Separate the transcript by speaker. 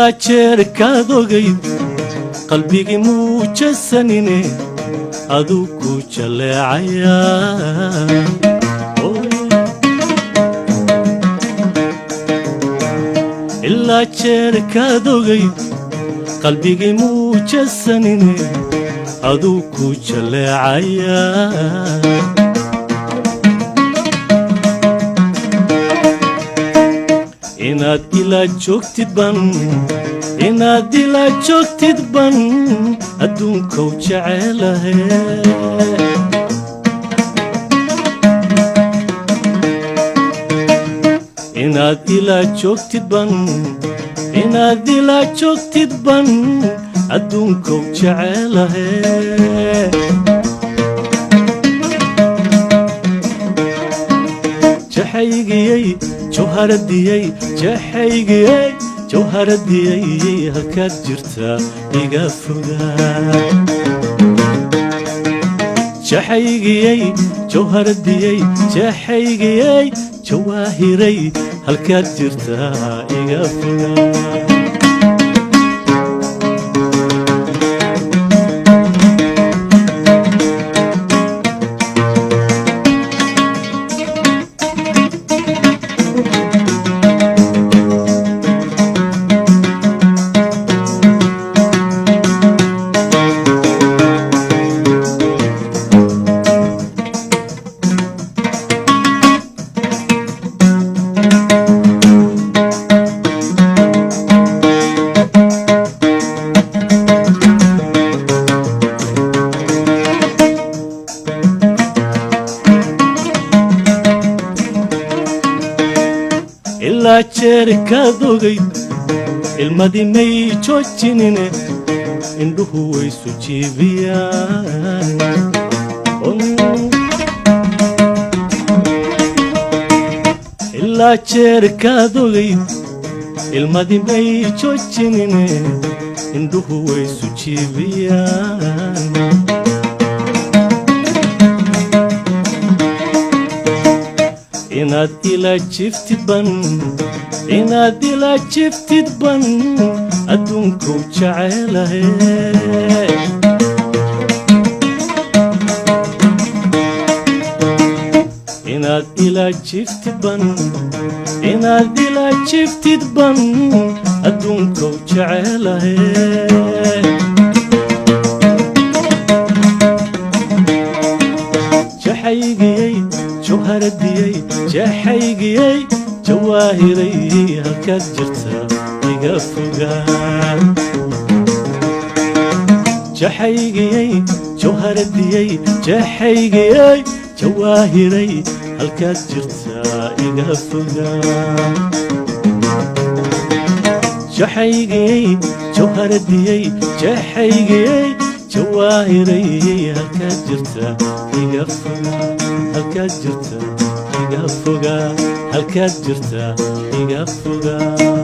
Speaker 1: Ilaa jeerkaad ogayd qalbigii muujasanine, aduu ku jaleecayaa. Ilaa jeerkaad ogayd qalbigii muujasanine, aduu ku jaleecayaa. Inaad ilaa joogtid ban, inaad ilaa joogtid ban adduunkow jecelahe. Inaad ilaa joogtid ban, inaad ilaa joogtid ban adduunkow jecelahe. Jaxaygiyey jawharadiyey, jaxaygiyey jawharadiyey, halkaad jirtaa iga fogaa. Jaxaygiyey jawharadiyey, jaxaygiyey jawaahiray, halkaad jirtaa iga fogaa. Ilaa jeerkaad ogayd ilmadii may joojinine, indhuhu waysu jiibiyaan. Ilaa jeerkaad ogayd ilmadii may joojinine, indhuhu waysu jiibiyaan. Inaad ilaa jiftid ban, inaad ilaa jiftid ban adduunkow jecelahe. Inaad ilaa jiftid ban, inaad ilaa jiftid ban adduunkow jecelahe. Jaxaygiyey jawharadiyey, jaxaygiyey jawaahiray, halkaad jirtaa iga fogaa. Jaxaygiyey jawharadiyey, jaxaygiyey jawaahiray, halkaad jirtaa iga fogaa. Jaxaygiyey jawharadiyey, jaxaygiyey jawaahiray, halkaad jirtaa iga fogaa, halkaad jirtaa iga fogaa, halkaad jirtaa iga fogaa.